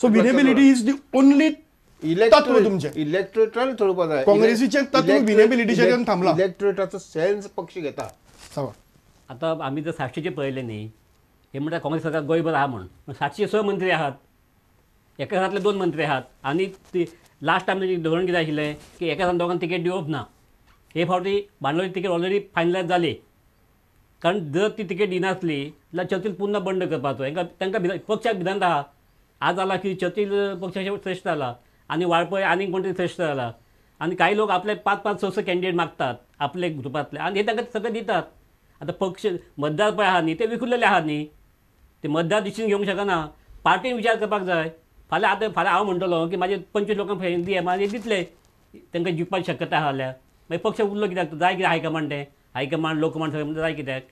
So winnability is the only तत्व तुमचें. इलेक्ट्रेटान थोडोवपाक जाय. काँग्रेसीचें तत्व विनेबिलिटीचेर येवन थांबलां. इलेक्ट्रेटाचो सेन्स पक्ष घेता. आतां आमी जर साश्टीचें पळयलें न्ही, हे म्हणटा काँग्रेस सरकार गोंयभर आहा म्हूण, 706 मंत्री आहात, एका घरांतले 2 मंत्री आहात. आनी ती लास्ट टायम धोरण कितें आशिल्लें की एका घरान दोगांक तिकेट दिवप ना. हे फावटी बांदोडची तिकेट ऑलरेडी फायनलायज जाली, कारण जर ती तिकेट दिनासली जाल्यार चर्चील पुन्हा बंड करपाचो. हेंकां तांकां पक्षाक भिरांत आहा. आज जाला की चर्चील पक्षाचे श्रेश्ठ जाला आनी वाळपय आनी कोण तरी श्रेश्ठ जाला, आनी काही लोक आपले 5 5 6 6 कॅन्डिडेट मागतात आपले ग्रुपांतले, आनी हे तांकां सगळें दितात. आतां पक्ष मतदार पळय आहा न्ही, ते विकुलेले आहा न्ही, ते मतदार डिसिजन घेवंक शकना. पार्टीन विचार करपाक जाय. फाल्यां आतां फाल्यां हांव म्हणटलो की म्हाजे 25 लोकांक फेरी दिया, मागीर दितले तांकां जिखपाची शक्यता आहा जाल्यार. मागीर पक्ष उरलो कित्याक? जाय कित्याक हायकमांड? तें हायकमांड लोकमांड सगळें जाय कित्याक?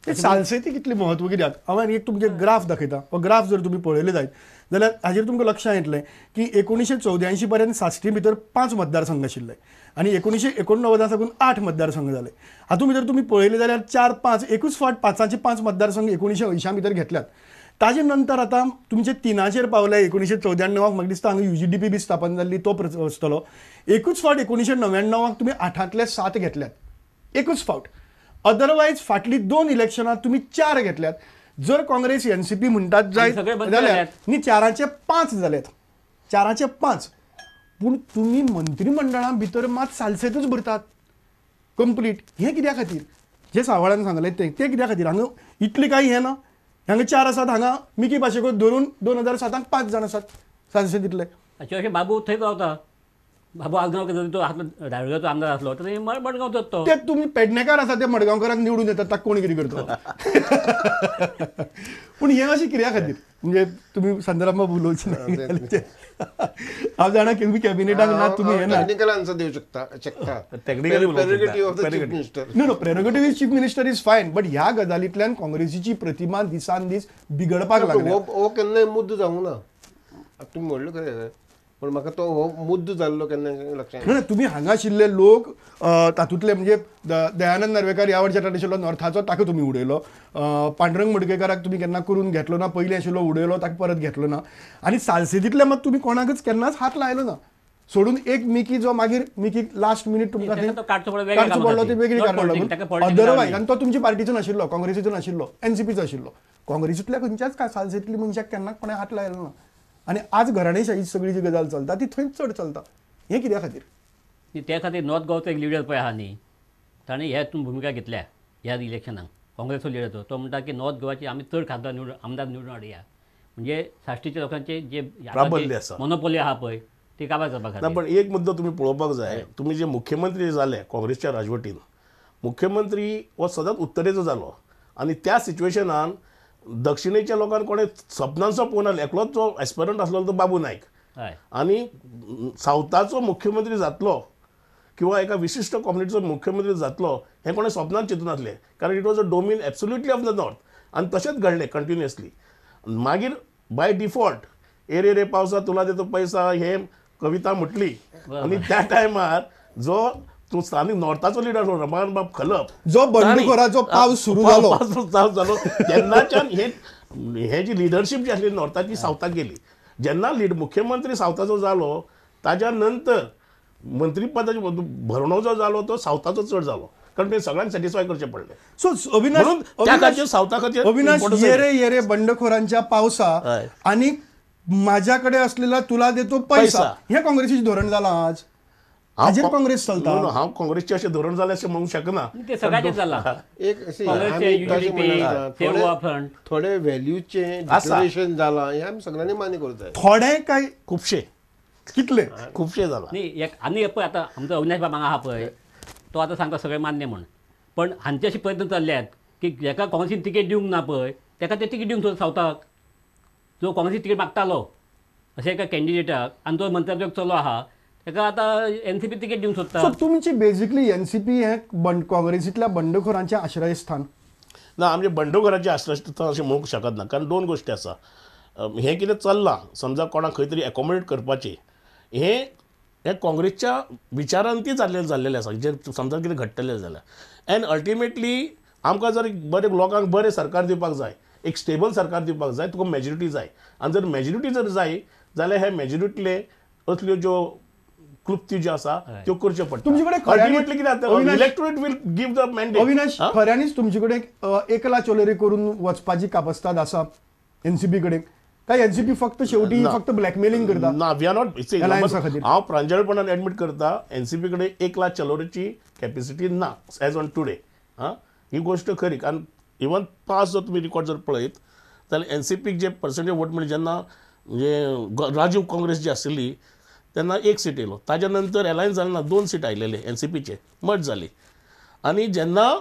ते सालसेती कितली म्हत्व कित्याक? हांव एक तुमचे ग्राफ दाखयता. हो ग्राफ जर तुमी पळयले जायत जाल्यार हाजेर तुमकां लक्षांत येतलें की 1984 पर्यंत साश्टी भितर 5 मतदारसंघ आशिल्ले आनी 1989 साकून 8 मतदारसंघ जाले. हातूंत भितर तुमी पळयले जाल्यार 4 5 एकूच फावट 5 5 मतदारसंघ 1980 भितर घेतल्यात. ताजे नंतर आतां तुमचे 3 पावले 1994 म्हाका दिसता हांगा UGDP बी स्थापन जाल्ली तो आसतलो. एकूच फावट 1999 तुमी 8ांतले 7 घेतल्यात, एकूच फावट. अदरवायज फाटली 2 इलेक्शनां तुमी 4 घेतल्यात. जर काँग्रेस NCP म्हणटात जायत जाल्यार न्ही 4चे 5 जाल्यात, 4चे 5. पूण तुमी मंत्रीमंडळा भितर मात सालसेतूच भरतात कंप्लीट. हें कित्या खातीर? जें सावळान सांगलें तें तें कित्या खातीर? हांगा इतलें कांय हें ना. हांगा 4 आसात, हांगा मिकी पाशेको धरून 2007 5 जाण आसात सालसेतीतले. अशें बाबू थंयच रावता. बाबू आजगांवकर तो धारगळचो आमदार आसलो तर मडगांवचो तो. ते तुमी पेडणेकार आसा, ते मडगांवकारांक निवडून येतात, ताका कोण कितें करतलो? पूण हें अशें कित्या खातीर? म्हणजे तुमी संदराम बाबू उलोवचें ना, हांव जाणा की तुमी कॅबिनेटाक ना, तुमी हें ना. टेक्निकल आन्सर दिवं शकता. No no, prerogative is chief minister is fine, but ह्या गजालींतल्यान काँग्रेसीची प्रतिमा दिसान दीस बिगडपाक लागल्या. हो केन्नाय मुद्दो जावंक ना. तुमी म्हणलें खरें, पूण म्हाका तो हो मुद्दो जाल्लो केन्ना लक्षांत ना. तुमी हांगा आशिल्ले लोक तातूंतले म्हणजे दयानंद नार्वेकार ह्या वर्सा आशिल्लो नॉर्थाचो, ताका तुमी उडयलो. पांडुरंग मडकयकाराक तुमी केन्ना करून घेतलो ना, पयलीं आशिल्लो उडयलो, ताका परत घेतलो ना. आनी सालसेतींतले मात तुमी कोणाकच केन्नाच हात लायलो ना, सोडून एक मिकी जो मागीर मिकी लास्ट मिनीट तुमकां काडचो पडलो, ती वेगळी कारणां लागून. अदरवायज आनी तो तुमची पार्टीचो नाशिल्लो, काँग्रेसीचो नाशिल्लो, NCPचो आशिल्लो. काँग्रेसींतल्या खंयच्याच सालसेतल्या मनशाक केन्ना कोणें हात लायलो ना. आनी आज घराणेशाही सगळी जी गजाल चलता ती थंयच चड चलता. हें कित्या खातीर? त्या खातीर नॉर्थ गोवाचो एक लिडर पळय आहा न्ही, ताणें ह्या हितून भुमिका घेतल्या ह्या इलेक्शनाक. काँग्रेसचो लिडर तो, तो म्हणटा की नॉर्थ गोवाची आमी चड खासदार निवडून आमदार निवडून हाडया, म्हणजे साश्टीच्या लोकांचे जे प्राबल्य आसा, मोनोपोली आहा पळय ती काबार करपा खातीर. पण एक मुद्दो तुमी पळोवपाक जाय, तुमी जे मुख्यमंत्री जाले काँग्रेसच्या राजवटीन, मुख्यमंत्री हो सदांच उत्तरेचो जालो आनी त्या सिच्युएशनान दक्षिणेच्या लोकांक कोणें सपनांचो पळोवना. एकलोच जो एस्पिरंट आसलो तो बाबू नायक. आनी सावथाचो मुख्यमंत्री जातलो किंवा एका विशिश्ट कम्युनिटीचो मुख्यमंत्री जातलो हें कोणें सपनान चिंतूं नासलें, कारण it was a domain absolutely of the north. आनी तशेंच घडलें कंटिन्युअसली. मागीर बाय डिफॉल्ट ए रे रे पावसा तुला देतो पैसा हे कविता म्हटली आनी त्या टायमार जो तूं स्थानीक नॉर्थाचो लिडर आसलो रमाकांत बाब खलप, जो बंडखोराचो पावस सुरू जालो, पावस जालो तेन्नाच्यान हे जी लिडरशीप जी आसली नॉर्थाची सावथाक गेली. जेन्ना मुख्यमंत्री सावथाचो जालो ताज्या नंतर मंत्रीपदाचो भरणो जो जालो तो सावथाचो चड जालो, कारण ते सगळ्यांक सॅटिस्फाय करचें पडलें. सो अविनाश, त्या खातीर सावथा खातीर अविनाश येरे येरे बंडखोरांच्या पावसा आनी माझ्याकडे असलेला तुला देतो पैसा हे काँग्रेसीचें धोरण जालां आज. हाजेर काँग्रेस चलता. हांव काँग्रेसचें अशें धोरण जालें अशें म्हणूंक शकना. ते सगळ्याचें जालां. एक थोडे व्हॅल्यूचें डिक्लरेशन जालां हें आमी सगळ्यांनी मान्य करूंक जाय. थोडे काय खुबशे कितले खुबशे जालां न्ही. एक आनी पळय आतां आमचो अविनाश बाब हांगा आहा पळय, तो आतां सांगता सगळें मान्य म्हूण, पण हांचे अशे प्रयत्न चल्ल्यात की जेका काँग्रेसीन तिकेट दिवंक ना पळय तेका ते तिकेट दिवंक सोदता सावथाक. जो काँग्रेसी तिकेट मागतालो अशें एका कॅन्डिडेटाक, आनी तो मंत्र्याचो एक चलो आहा ताका आतां एनसीपी तिकेट दिवंक सोदता. सो तुमची बेजिकली एनसीपी हें काँग्रेसींतल्या बंडखोरांचें आश्रयस्थान ना. आमचे बंडखोराचें आश्रयस्थान अशें म्हणूंक शकना, कारण दोन गोश्टी आसा. हें कितें चल्लां समजा कोणाक खंय तरी एकोमोडेट करपाचें, हें हें काँग्रेसच्या विचारान ती जाल्लेलें आसा, जें समजा कितें घडटलें जाल्यार. एंड अल्टिमेटली आमकां जर बरें लोकांक बरें सरकार दिवपाक जाय, एक स्टेबल सरकार दिवपाक जाय, तुका मेजॉरिटी जाय. आनी जर मेजॉरिटी जर जाय जाल्यार हे मेजॉरिटीले असल्यो ज्यो क्लुप्ती ज्यो आसा त्यो करच्यो पडटा. तुमचे कडेन अल्टिमेटली कितें जाता, electorate will give the mandate. Avinash, खऱ्यांनीच तुमचे कडेन एकला चलोरे करून वचपाची कापस्ताद आसा एनसीपी कडेन, काय एनसीपी फक्त शेवटी फक्त ब्लॅकमेलिंग करता? ना, we are not. हांव प्रांजळपणान एडमीट करता, एनसीपी कडेन 1 लाख चलोरेची कॅपेसिटी ना एज ऑन टुडे. हां, ही गोश्ट खरी. कारण इवन पास जर तुमी रिकॉर्ड जर पळयत जाल्यार एनसीपीक जे पर्संटेज वोट मेळ्ळे जेन्ना म्हणजे राजीव काँग्रेस जी आशिल्ली तेन्ना 1 सीट येयलो, ताज्या नंतर एलायन्स जालें ना, 2 सीट आयलेले एनसीपीचे मर्ज जाली. आनी जेन्ना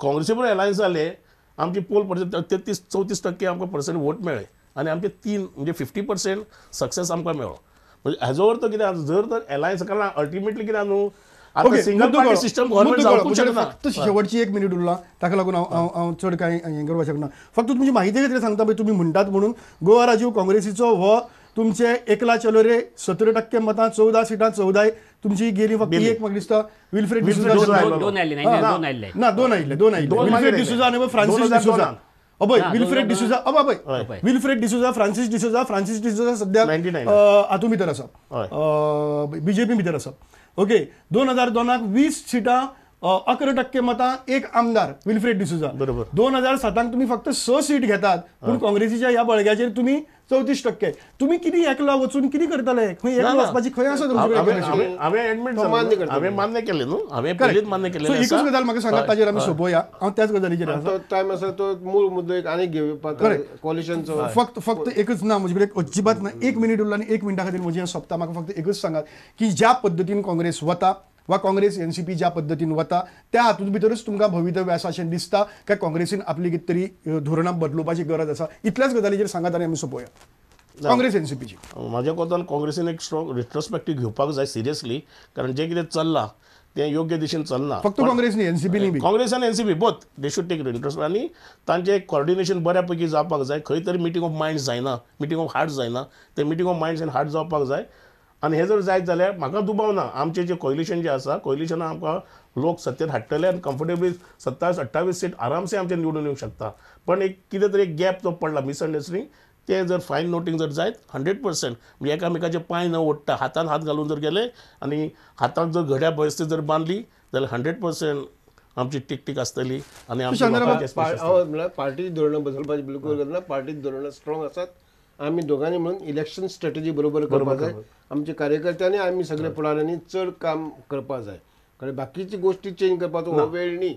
काँग्रेसी बरोबर एलायन्स जाले आमची पोल पर्संट 33-34% आमकां पर्संट वोट मेळ्ळे आनी आमचे 3 म्हणजे 50% सक्सेस आमकां मेळ्ळो. म्हणजे हाजो अर्थ कितें, जर तर एलायन्स, कारण अल्टिमेटली कितें न्हू आतां सिंगल पार्टी सिस्टम गव्हर्मेंट जावंकूच शकना. फक्त शेवटची 1 मिनिट उरला, ताका लागून हांव चड कांय हें करपाक शकना. फक्त तुमची माहिती खातीर सांगता पळय, तुमी म्हणटात म्हणून गोवा राजीव काँग्रेसीचो हो तुमचे एकला चलो रे 17% मतां, 14 सिटां, 14 तुमची गेली. फक्त एक म्हाका दिसता विल्फ्रेड डिसोजा, दोन आयले ना, दोन आयिल्ले, दोन आयिल्ले विल्फ्रेड डिसोजा आनी Francis D'Souza. Abhay Wilfred D'Souza, Abhay Wilfred D'Souza, Francis D'Souza, Francis D'Souza सद्या हातूंत भितर आसा, बीजेपी भितर आसा. ओके, 2002 20 सिटां, 11% मतां, 1 आमदार विल्फ्रेड डिसोजा. बरोबर. 2007 तुमी फक्त 6 सीट घेतात, पूण काँग्रेसीच्या ह्या बळग्याचेर तुमी 34%. तुमी कितें एकला वचून कितें करतले? खंय एकला वचपाची खंय आसा तुमचे? हांवें मान्य केलें न्हू, हांवें पयलींच मान्य केलें. एकूच गजाल म्हाका सांगात, ताजेर आमी सोंपोवया. हांव त्याच गजालीचेर आसा, टायम आसा तो मूळ मुद्दो एक आनीक घेवया कोलिशनचो. फक्त फक्त एकच ना म्हजे कडेन अजिबात ना, 1 मिनीट उरला आनी 1 मिनटा खातीर म्हजें सोंपता. म्हाका फक्त एकूच सांगात की ज्या पद्दतीन काँग्रेस वता वा काँग्रेस एनसीपी ज्या पद्दतीन वता त्या हातूंत भितरूच तुमकां भवितव्य आसा अशें दिसता काय काँग्रेसीन आपली कितें तरी धोरणां बदलुपाची गरज आसा? इतल्याच गजालीचेर सांगात आनी आमी सोंपोवया. काँग्रेस एनसीपीची म्हाज्या कोतान काँग्रेसीन एक स्ट्रॉंग रिट्रोस्पेक्टीव घेवपाक जाय सिरियसली, कारण जें कितें चल्लां तें योग्य दिशेन चलना. फक्त काँग्रेस न्ही, एनसीपी न्ही, काँग्रेस आनी NCP both they should take interest. आनी तांचें कॉर्डिनेशन बऱ्या पैकी जावपाक जाय. खंय तरी मिटींग ऑफ मायंड्स जायना, मिटींग ऑफ हार्ट जायना, तें मिटींग ऑफ मायंड्स आनी हार्ट जावपाक जाय. आनी हें जर जायत जाल्यार म्हाका दुबाव ना आमचें जें कोयलिशन जें आसा, कोयलिशनान आमकां लोक सत्तेर हाडटले आनी कम्फर्टेबली 27-28 सीट आरामसे आमचे निवडून येवंक शकता. पण एक कितें तरी एक गॅप जो पडला, मिसअंडरस्टँडींग, तें जर फायन नोटींग जर जायत 100% म्हणजे एकामेकाचे पांय न ओडटा हातान हात घालून जर गेले आनी हाताक जर घड्या परिस्थिती जर बांदली जाल्यार 100% आमची टिकटीक आसतली. आनी आमची म्हळ्यार पार्टी धोरणां बदलपाची बिलकूल गरज ना. पार्टी धोरणां स्ट्रॉंग आसात. आमी दोगांनी म्हणून इलेक्शन स्ट्रेटजी बरोबर करपाक जाय. आमचे कार्यकर्त्यांनी आमी सगळे फुडाऱ्यांनी चड काम करपाक जाय, कारण बाकीची गोश्टी चेंज करपाचो हो वेळ न्ही.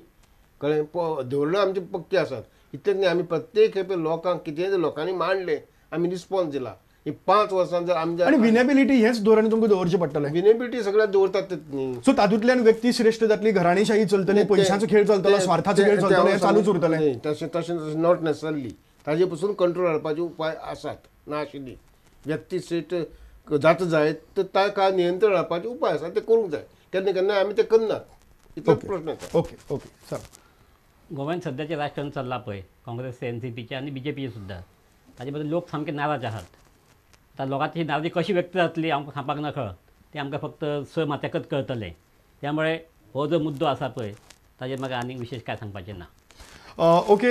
कळ्ळें? धोरणां आमची पक्की आसात. इतलेंच न्ही, आमी प्रत्येक खेपे लोकांक कितें लोकांनी मांडलें आमी रिस्पॉन्स दिला. ही 5 वर्सां जर आमच्या आनी विनेबिलिटी हेच धोरण तुमकां दवरचें पडटलें. विनेबिलिटी सगळ्याक दवरतात तेच न्ही. सो तातूंतल्यान व्यक्ती श्रेश्ठ जातली, घराणेशाही चलतली, पयशांचो खेळ चलतलो, स्वार्थाचो खेळ चलतलो, हें चालूच उरतलें. तशें तशें not necessarily. ताजे पसून कंट्रोल हाडपाचे उपाय आसात, ना आशिल्ली व्यक्ती श्रेश्ठ जाता जायत तर ताका नियंत्रण हाडपाचे उपाय आसात, ते करूंक जाय. केन्ना केन्ना आमी ते करनात, इतलोच प्रश्न येता. ओके ओके सर, गोव्यान सद्याचें राजकारण चल्लां पळय काँग्रेस, एनसीपीचें आनी बीजेपीचें सुद्दां, ताजे बद्दल लोक सामके नाराज आहात. आतां लोकांची नाराजी कशी व्यक्त जातली आमकां सांगपाक नकळ, तें आमकां फक्त स मात्याकच कळटलें. त्यामुळे हो जो मुद्दो आसा पळय ताजेर म्हाका आनीक विशेश काय सांगपाचें ना. ओके,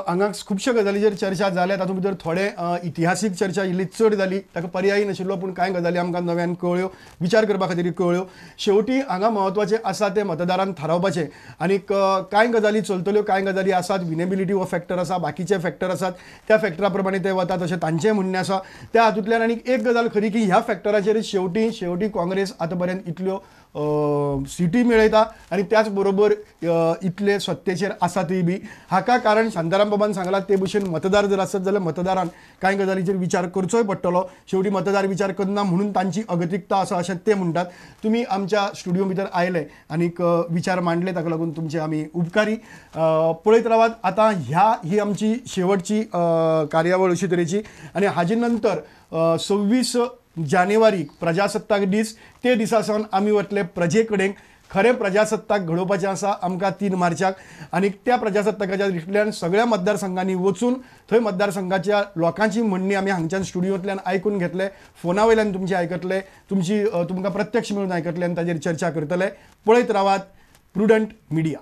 हांगा खुबश्या गजालीचेर चर्चा जाल्या, तातूंत भितर थोडे इतिहासीक चर्चा इल्ली चड जाली, ताका पर्यायी नाशिल्लो, पूण कांय गजाली आमकां नव्यान कळ्ळ्यो, विचार करपा खातीर कळ्ळ्यो. शेवटी हांगा म्हत्वाचें आसा तें मतदारान थारावपाचें आनी कांय गजाली चलतल्यो, कांय गजाली आसात, विनेबिलिटी हो फॅक्टर आसा, बाकीचे फॅक्टर आसात, त्या फॅक्टरा प्रमाणे ते वतात अशें तांचें म्हणणें आसा. त्या हातूंतल्यान आनी एक गजाल खरी की ह्या फॅक्टराचेर शेवटी शेवटी काँग्रेस आतां पर्यंत इतल्यो सिटी मेळयता आनी त्याच बरोबर इतले सत्तेचेर आसा ती बी हाका कारण शांताराम बाबान सांगलां ते भशेन मतदार जर आसत जाल्यार मतदारान कांय गजालीचेर विचार करचोय पडटलो. शेवटी मतदार विचार करना म्हणून तांची अगतिकता आसा अशें ते म्हणटात. तुमी आमच्या स्टुडियो भितर आयले आनीक विचार मांडले, ताका लागून तुमचे आमी उपकारी. पळयत रावात आतां ही आमची शेवटची कार्यावळ अशी तरेची आनी हाजे नंतर 26 जानेवारीक प्रजासत्ताक दीस, ते दिसा सावन आमी वतले प्रजे कडेन. खरें प्रजासत्ताक घडोवपाचें आसा आमकां 3 मार्चाक आनी त्या प्रजासत्ताकाच्या दृश्टींतल्यान सगळ्या मतदारसंघांनी वचून थंय मतदारसंघाच्या लोकांची म्हणणी आमी हांगच्यान स्टुडियोंतल्यान आयकून घेतले, फोना वयल्यान तुमची आयकतले, तुमची तुमकां प्रत्यक्ष मेळून आयकतले आनी ताजेर चर्चा करतले. पळयत रावात प्रुडंट मिडिया.